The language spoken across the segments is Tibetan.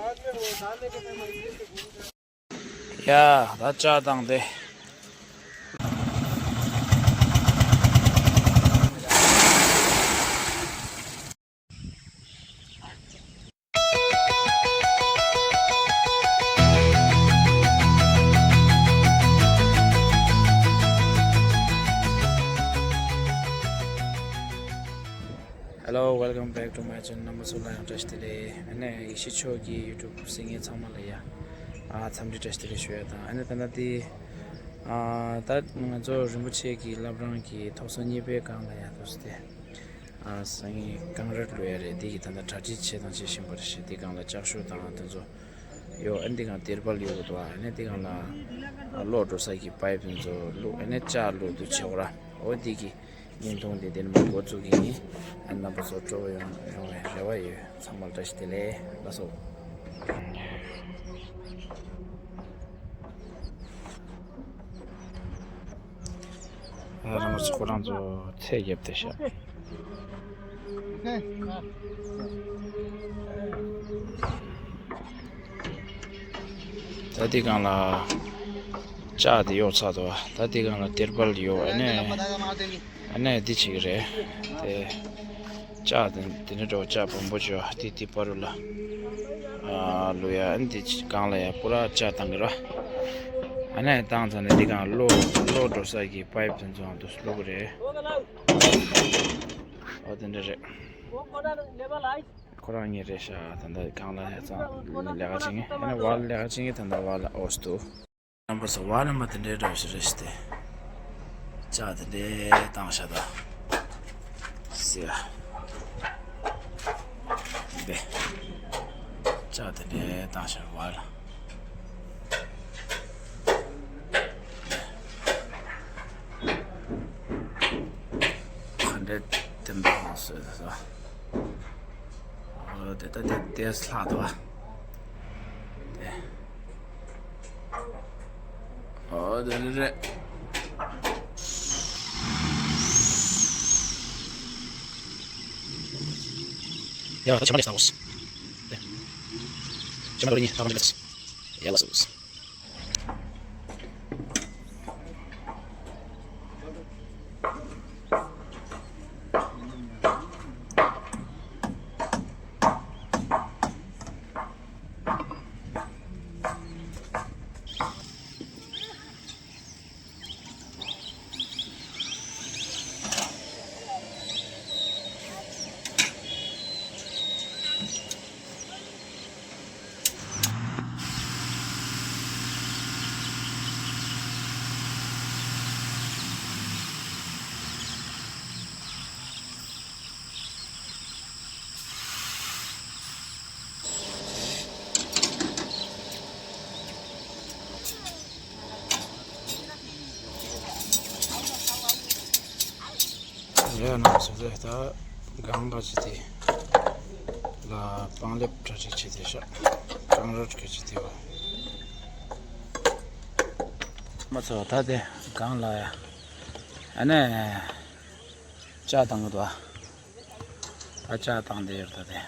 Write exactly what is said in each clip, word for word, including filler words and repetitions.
ཡ། ད་ལྕགས་བཏང་སྟེ། Hello, welcome back to my channel. རྣམ་པ་ཚོ་ལ་ཡང་བཀྲ་ཤིས་བདེ་ལེགས། ཨ་ནི་ཡེ་ཤེས་མཆོག་གི་ཡུ་ཊུབ་གཟིགས་མཁན་ཚང་མ་ལ་ཡ། ཨ། འཚམས་འདྲི་བཀྲ་ཤིས་བདེ་ལེགས་ཞུ་ཡ་དང་། ཨ་ནི་ད་ལྟ་འདི། ཨ། ད་ང་ཚོ་རིན་པོ་ཆེ་གི་བླ་བྲང་གི་ཐོག་ས་གཉིས་པའི་སྒང་ལ་ཡ་འདུག་སེ་ཏེ། ཨ། སང་ཉིན་རྐང་རག་བླུག་ཡ་རེད། འདི་གི་ད་ལྟ་གྲ་སྒྲིག་བྱེད་དང་བྱེད་བཞིན་པ་རེད་ཤག་འདི་སྒང་ལ་ལྕགས་ཤོག་དང་དེ་ཚོ་ཡོད། ཨ་ནི་འདི་སྒང་ཏེར་པལ་ཡོད་འདུག་ཨ་ནི་འདི་སྒང་ལ་གློག་འགྲོ་ས་གི་པའིབ་དེ་ཚོ་བླུག་ཨ་ནི་ལྕགས་བླུག་འདུག་བྱེད་དགོས་ར། འོ་འདི་གི་བརྙན་ཐུང་འདི་འདིར་མ་འགོ་བཙུགས་ཀྱི་ཡིན། ཨ། རྣམ་པ་ཚོ་སྤྲོ་པོ་ཡོང་ཡོང་བའི་རེ་བ་ཡོད། ཚང་མ་ལ་བཀྲ་ཤིས་བདེ་ལེགས། ལགས་སོ། ཨ། རང་ཚོ་ཁོ་རང་ཚོ་ཚད་བརྒྱབ་བསྡད་ཤག་ད་འདི་སྒང་ལ་ལྕགས་དེ་གཡོག་ཚར་འདུག་ད་འདི་སྒང་ལ་ཏེར་པལ་ཡོད། ཨ་ནི་ཨ་ནི་འདི་བྱེད་ཀྱི་རེད་དེ། ལྕགས་དེ་དེ་འདྲ་འགྲོ། ལྕགས་སྦོམ་པོ་ཅིག་ཡོད། དེ་དེ་བར་དུ་ལ་ཨ་བླུག་ཡ། ཨ་ནི་འདི་སྒང་ལ་ཡ་པུ་ར་ལྕགས་བཏང་གི་རེད། ཨ་ནི་བཏང་ཚར་ནས་འདི་སྒང་གློག་གློག་འགྲོ་ས་གི་པའིབ་དེ་ཚོ་འདུག་བླུག་གི་རེད། འོ་དེ་འདྲ་རེད། ཁོ་རང་གཉིས་རེད་ཤག་ད་ལྟ་སྒང་ལ་ཡ་ཚང་ལས་ཀ་བྱེད་མཁན། ཨ་ནི་བར་ལས་ཀ་བྱེད་མཁན། ད་ལྟ་བར་ལ་འོ་སྟུ། རྣམ་པ་ཚོ་བར་ལ་མ་དེ་འདྲའི་འདྲ་བ་ཞིག་རེད་ཤག་སྟེ། ལྕགས་དེ་འདྲའི་བཏང་ཤག་ད་ཟེར་ཡ། འདི་ལྕགས་དེ་འདྲའི་བཏང་ཤག་བར་ལ། ག་འདྲའི་བདེ་མོ་བཟོས་ད། ཨོ་དེ་ད་དེ་དེ་ལྷག་འདུག་པ། དེ། ཨོ་དེ་རེད་རེད། ཡ་ད་ཕྱི་མ་ལས་སྣང་བོ། དེ། ཕྱི་མ་ལོ་རེ་གཉིས་ཐག་མི་འདུག་ཡ་ལགས་སོ། ཡ་ན་སོ་དེ་ད་གང་ག་ཅི་དེ་ལ་པང་ལེབ་གྲ་སྒྲིག་བྱེད་དེ་ཤག་རྐང་རོལ་ག་ཅི་དེ་བ། མ་ཚོ་ད་དེ་གང་ལ་ཡ། ཨ་ནི་ལྕགས་བཏང་གི་འདུག་ཨ། ད་ལྕགས་བཏང་བསྡད་ཡོད་ད་དེ།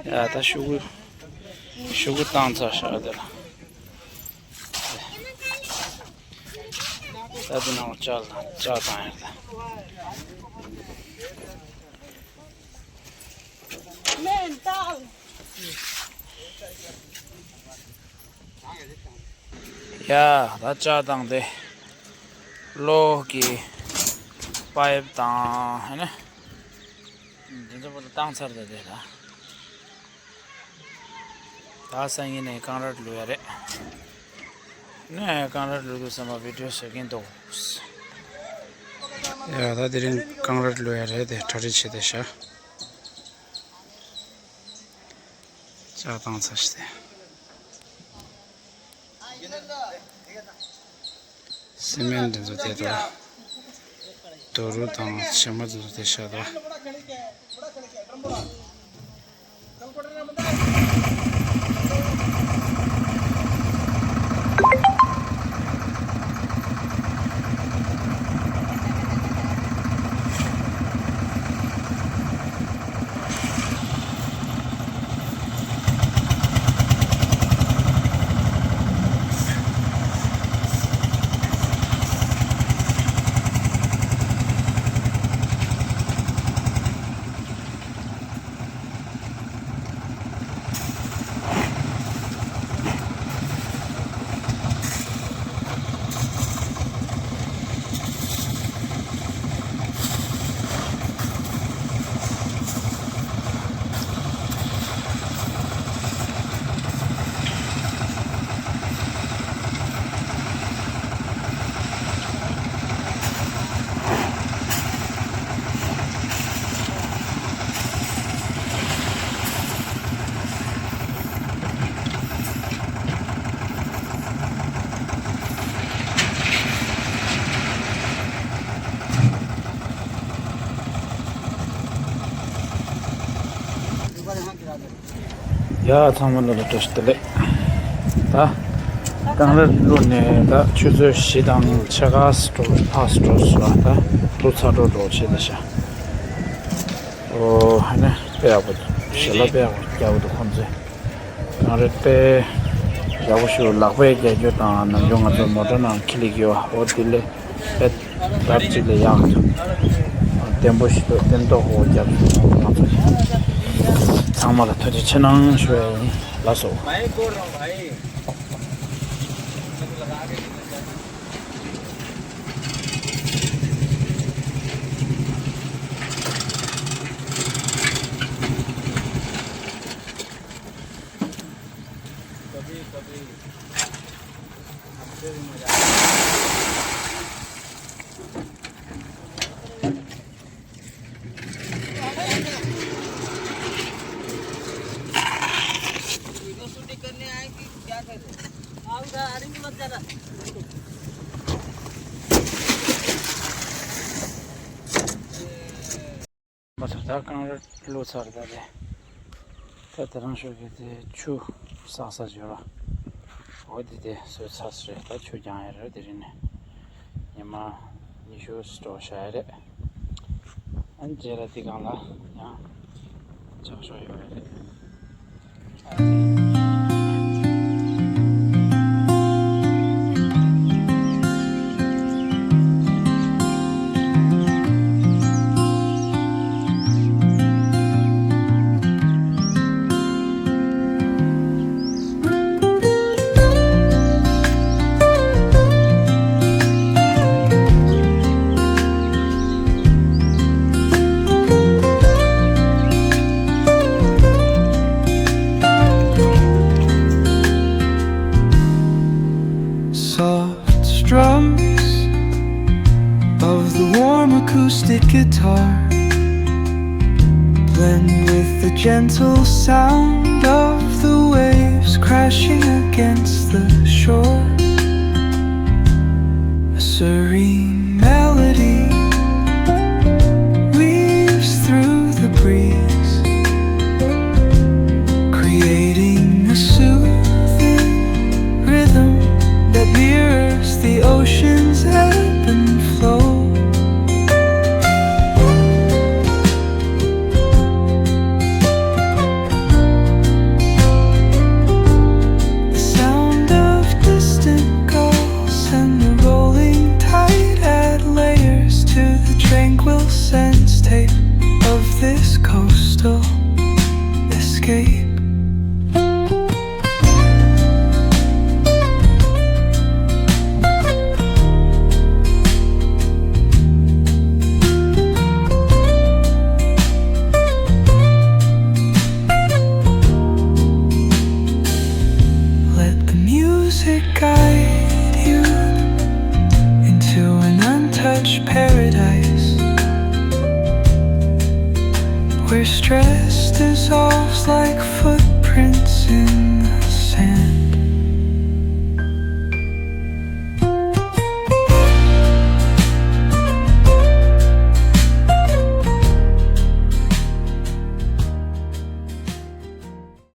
ཡ་ད་ཤོག་གུ་ཤོག་གུ་བཏང་ཚར་ཤག་དེ་ལ། ད་དེ་ནང་ལ་ལྕགས་ལ་ལྕགས་བཏང་ཡོད་ད། ཡ་ད་ལྕགས་བཏང་སྟེ། གློག་གི་པའིབ་དང་ཧེ་ན། འདི་ཚོ་བོ་ད་བཏང་ཚར་ད་དེ་ད། ད་སང་ཉིན་ནས་རྐང་རག་བླུག་ཡ་རེད། ནས་རྐང་རག་བླུག་དུས་ཙམ་པ་བི་ཌིའོ་བཟོ་གིན་འདུག་ཡ་ད་དེ་རིང་རྐང་རག་བླུག་ཡ་རེད་དེ་གྲ་སྒྲིག་བྱེད་དེ་ཤག་ལྕགས་བཏང་ཚར་ཤག་སྟེ། སི་མེན་འདི་ཚོ་དེ་དང་། རྡོ་རུ་དང་བྱེ་མ་འདི་ཚོ་དེ་ཤག་དང་། ཡ་ཚང་མ་ལ་ལ་བཀྲ་ཤིས་བདེ་ལེགས། ད་གངས་རི་ཀླུ་ནས་ད་ཆུ་ཚོད་བཞི་དང་ཕྱེད་ཀ་འགྲོ་ཕར་འགྲོ་སོང་ད། ཀླུ་ཚ་འགྲོ་འགྲོ་བྱེད་དེ་ཤ། ཨོ་ཧ་ནས་དཔེ་ཡག་པོ་ཞལ་ལག་དཔེ་ཡག་པོ་རྒྱག་གི་འདུག་ཁོང་ཚོས། གངས་རི་དཔེ་ཡག་པོ་ཞིག་ལག་པས་རྒྱག་རྒྱུ་དང་ནམ་རྒྱུན་ང་ཚོ་མོ་ཊ་ནང་འཁྱེར་སླེབས་ཀྱི་ཡོད། ཨོ་དེ་ལས་དཔེ་ལྟར་གཅིག་ལས་ཡག་བརྟན་པོ་ཞིག་འདུག་བརྟན་ཏོག་ཧོ་རྒྱབ་སོང་། ང་ཚོ་ཚང་མ་ལ་ཐུགས་རྗེ་ཆེ་གནང་ཞུ་ཡ་ཡིན། ལགས་སོ། མ་ཐུབ་ད་གངས་རི་ཀླུ་ཚ་རེད་ད་རེད། ད་དེ་རང་ཤོད་ཀྱི་དེ་ཆུ་བསགས་ས་བརྗོད་ར། འོ་དེ་དེ་བཟོས་ཚར་ས་རེད། ད་ཆུ་རྒྱང་ཡ་རེད། དེ་རིང་ནས་ཉི་མ་ཉི་ཤུ་སྤྲོ་བཞག་ཡ་རེད། ཨ་ནི་རྗེས་ལ་དེ་གང་ལ་ཡང་ཆག་ཤོག་ཡོད་རེད། Soft strums of the warm acoustic guitar blend with the gentle sound of the waves crashing against the shore. A serene melody weaves through the breeze, creating a soothing rhythm that mirrors the ocean.